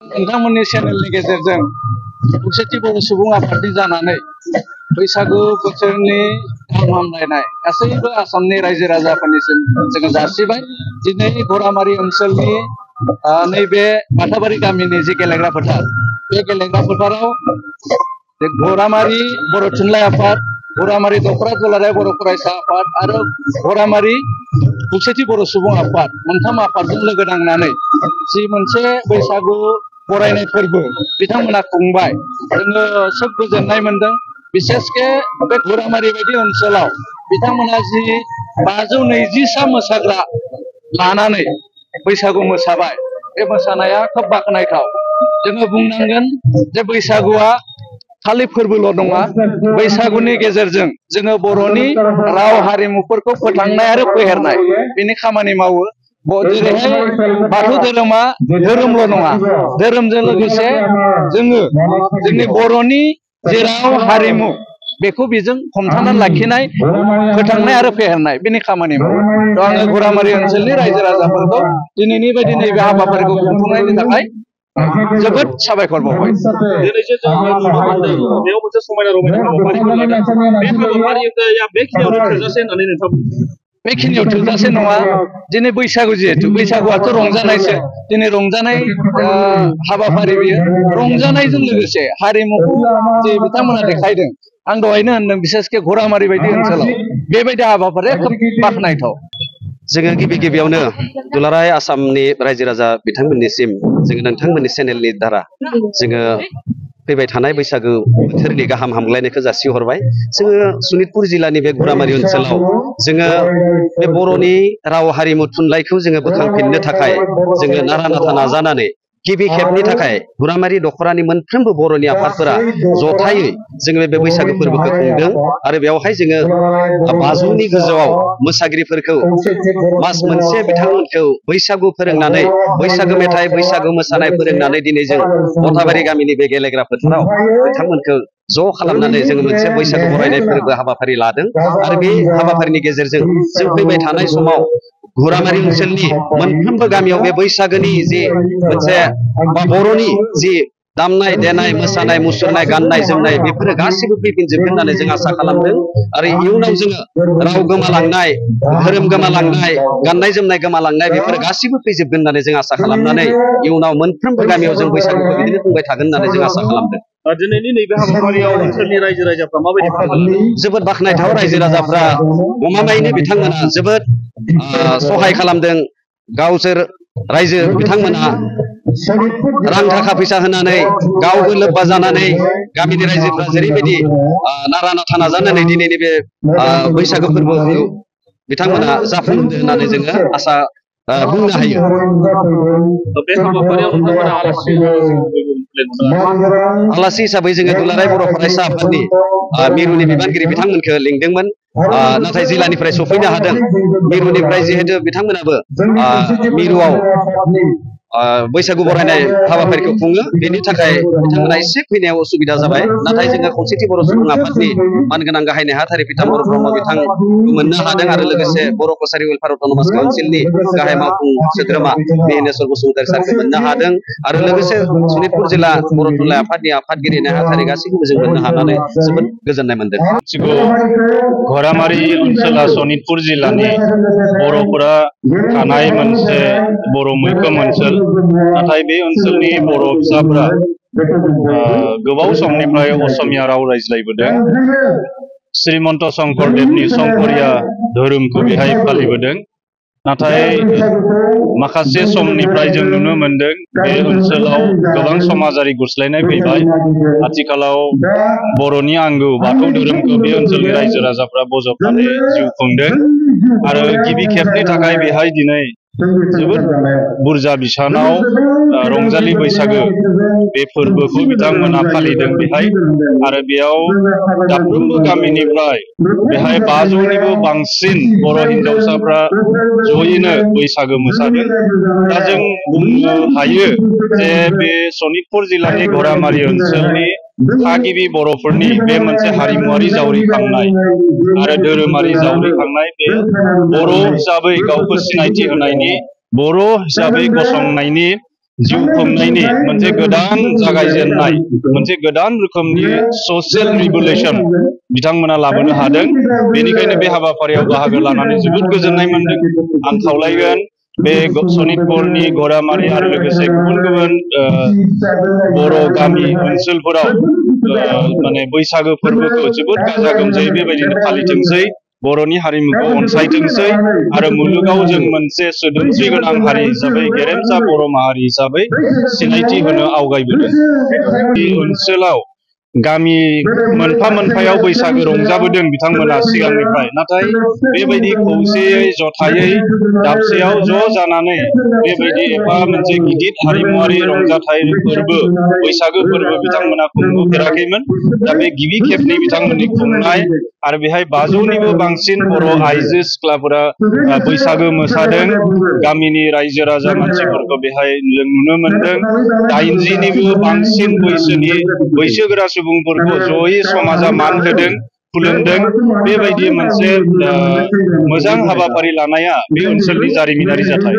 नोंथांमोननि चेनेलनि गेजेरजों खौसेथि बर' सुबुं आफादनि जानानै बैसागु बोथोरनि गाहाम हामलायनाय गासैबो आसामनि रायजो राजाफोरनिसिम जोङो जासिबाय। दिनै गरामारि ओनसोलनि नैबे बाथाबारि गामिनि जे गेलेग्रा फोथार, बे गेलेग्रा फोथाराव गरामारि बर' थुनलाइ आफाद, गरामारि दख'रा दुलाराय बर' फरायसा आफाद आरो गरामारि खौसेथि बर' सुबुं आफाद मोनथाम आफादजों लोगो नांनानै जि मोनसे बैसागु बरायनाय फोरबो बिथांमोना खुंबाय। जोङो सोब गोजोननाय मोनदों। बिसेसके बे गरामारि बायदि ओनसोलाव बिथांमोना जि 520सा मोसाग्रा लानानै बैसागु मोसाबाय, बे मोसानाया खोब बाख्नायथाव। जोङो बुंनांगोन जे बैसागुआ खालि फोरबोल' नङा, बैसागुनि गेजेरजों जोङो बर'नि राव हारिमुफोरखौ फोथांनाय आरो फेहेरनाय बेनि खामानि मावो। जेरैहाय बाथौ धोरोमा धोरोमल' नङा, धोरोमजों लोगोसे जोङो जोंनि बर'नि जे राव हारिमु बेखौ बेजों हमथानानै लाखिनाय, फोथांनाय आरो फेहेरनाय बेनि खामानि मावो। आङो गरामारि ओनसोलनि रायजो राजाफोरखौ दिनैनि बायदि नैबे हाबाफारिखौ खुंफुंनायनि थाखाय जोबोद साबायखर बावबाय। दिनैसो जों नुनो मोनदों बेयाव मोनसे समायना रमायना हाबाफारिखौ लादों। बे हाबाफारिया बेखिनियावनो थोजासे होननानै नोंथां बुङो? बेखिनियाव थोजासे नङा। दिनै बैसागु, जिहेतु बैसागुआथ' रंजानायसो, दिनै रंजानाय हाबाफारि बियो। रंजानायजों लोगोसे हारिमुखौ जे बिथांमोना देखायदों, आं दहायनो होनदों बिसेसके गरामारि बायदि ओनसोलाव बेबायदि हाबाफारिया खोब बाख्नायथाव। जोङो गिबियावनो दुलाराय आसामनि रायजो राजा बिथांमोननिसिम जोङो नोंथांमोननि चेनेलनि द्वारा जोङो फैबाय थानाय बैसागु बोथोरनि गाहाम हामलायनायखौ जासिहरबाय। जोङो सनितपुर जिल्लानि बे गरामारि ओनसोलाव जोङो बे बर'नि राव हारिमु थुनलाइखौ जोङो बोखांफिननो थाखाय जोङो नारा नाथा नाजानानै गिबि खेबनि थाखाय गरामारि दख'रानि मोनफ्रोमबो बर'नि आफादफोरा जथायै जोङो बे बैसागु फोरबोखौ खुंदों। आरो बेवहाय जोङो 500नि गोजौआव मोसागिरिफोरखौ मास मोनसे बिथांमोनखौ बैसागु फोरोंनानै, बैसागु मेथाइ, बैसागु मोसानाय फोरोंनानै दिनै जों बाथाबारि गामिनि बे गेलेग्रा फोथाराव बिथांमोनखौ ज' खालामनानै जोङो मोनसे बैसागु बरायनाय फोरबो हाबाफारि लादों। आरो बे हाबाफारिनि गेजेरजों जों फैबाय थानाय समाव गरामारि ओनसोलनि मोनफ्रोमबो गामियाव बे बैसागोनि जि मोनसे बर'नि जि दामनाय देनाय, मोसानाय मुसुरनाय, गाननाय जोमनाय बेफोरो गासिबो फैफिनजोबगोन होननानै जों आसा खालामदों। आरो इयुनाव जोङो राव गोमालांनाय, धोरोम गोमालांनाय, गाननाय जोमनाय गोमालांनाय बेफोर गासिबो फैजोबगोन होननानै जों आसा खालामनानै इयुनाव मोनफ्रोमबो गामियाव जों बैसागुखौ बिदिनो खुंबाय थागोन होननानै जों आसा खालामदों। दिनैनि नैबे हाबाफारियाव ओनसोलनि रायजो राजाफ्रा माबायदि बाहागो लादों? जोबोद बाख्नायथाव। रायजो राजाफ्रा गमामायैनो बिथांमोना जोबोद सहाय खालामदों। गावसोर रायजो बिथांमोनहा रां थाखा फैसा होनानै, गावबो लोब्बा जानानै गामिनि रायजोफ्रा जेरैबायदि नारा नाथा नाजानानै दिनैनि बे बैसागु फोरबोखौ बिथांमोना जाफुंहोदों होननानै जोङो आसा बुंनो हायो। बे हाबाफारियाव नोंथांमोना आलासि हिसाबै जोङो दुलाराय बर' फरायसा आफादनि मिरुनि बिबानगिरि बिथांमोनखौ लिंदोंमोन। नाथाय जिल्लानिफ्राय सफैनो हादों। मिरुनिफ्राय जिहेतु बिथांमोनाबो मिरुआव बैसागु बरायनाय हाबाफारिखौ खुङो, बेनि थाखाय बिथांमोना एसे फैनायाव उसुबिदा जाबाय। नाथाय जोङो खौसेथि बर' सुबुं आफादनि मानगोनां गाहाय नेहाथारि पिताम्बर ब्रह्म बिथां मोननो हादों। आरो लोगोसे बर' कसारि वेलफेयार अट'नमास काउन्सिलनि गाहाय मावफुं सोद्रोमा मिहिनेश्वर बसुमतारी सारखौ मोननो हादों। आरो लोगोसे सनितपुर जिल्ला बर' थुनलाइ आफादनि आफादगिरि नेहाथारि गासैखौबो जों मोननो हानानै जोबोद गोजोननाय मोनदों। गरामारि ओनसोला सनितपुर जिल्लानि बर'फोरा थानाय मोनसे बर' मैखोम ओनसोल। नाथाय बे ओनसोलनि बर' फिसाफोरा गोबाव समनिफ्राय असमिया राव रायज्लायबोदों। श्रीमन्त शंकरदेवनि संकरिया धोरोमखौ बेहाय फालिबोदों। नाथाय माखासे समनिफ्राय जों नुनो मोनदों बे ओनसोलाव गोबां समाजारि गुस्लायनाय फैबाय। आथिखालाव बर'नि आंगो बाथौ धोरोमखौ बे ओनसोलनि रायजो राजाफ्रा बजबनानै जिउ खुंदों। आरो गिबि खेबनि थाखाय बेहाय दिनै जोबोद बुरजा बिसानाव रंजालि बैसागो बे फोरबोखौ बिथांमोना फालिदों बेहाय। आरो बेयाव दाफ्रोमबो गामिनिफ्राय बेहाय 500निबो बांसिन बर' हिन्जावसाफ्रा जयैनो बैसागो मोसादों। दा जों बुंनो हायो जे बे सनितपुर जिल्लानि गरामारि ओनसोलनि थागिबि बर'फोरनि बे मोनसे हारिमुवारि जावरिखांनाय आरो धोरोमारि जावरिखांनाय, बे बर' हिसाबै गावखौ सिनायथि होनायनि, बर' हिसाबै गसंनायनि जिउ खुंनायनि मोनसे गोदान जागायजेननाय मोनसे गोदान रोखोमनि ससियेल रिभुलेसन बिथांमोना लाबोनो हादों बेनिखायनो बे हाबाफारियाव बाहागो लानानै जोबोद गोजोननाय मोनदों आं खावलायगोन बे सनितपुरनि गरामारि आरो लोगोसे गुबुन गुबुन बर' गामि ओनसोलफोराव माने बैसागो फोरबोखौ जोबोद गाजा गोमजायै बेबायदिनो फालिथोंसै बर'नि हारिमुखौ अनसायथोंसै आरो मुलुगाव जों मोनसे सोदोमस्रि गोनां हारि हिसाबै गेरेमसा बर' माहारि हिसाबै सिनायथि होनो आवगायबोदों बे ओनसोलाव गामि मोनफा मोनफायाव बैसागो रंजाबोदों बिथांमोना सिगांनिफ्राय नाथाय बेबायदि खौसेयै जथायै दाबसेयाव ज' जानानै बेबायदि एफा मोनसे गिदिर हारिमुआरि रंजाथाइ फोरबो बैसागो फोरबो बिथांमोना खुंबोफेराखैमोन दा बे गिबि खेबनि बिथांमोननि खुंनाय आरो बेहाय 500निबो बांसिन बर' आइजो सिख्लाफोरा बैसागो मोसादों गामिनि रायजो राजा मानसिफोरखौ बेहाय जों नुनो मोनदों 80निबो बांसिन बैसोगोरा सुबुंफोरखौ जयै समाजा मान होदों खुलुमदों बेबायदि मोनसे मोजां हाबाफारि लानाया बे ओनसोलनि जारिमिनारि जाथाय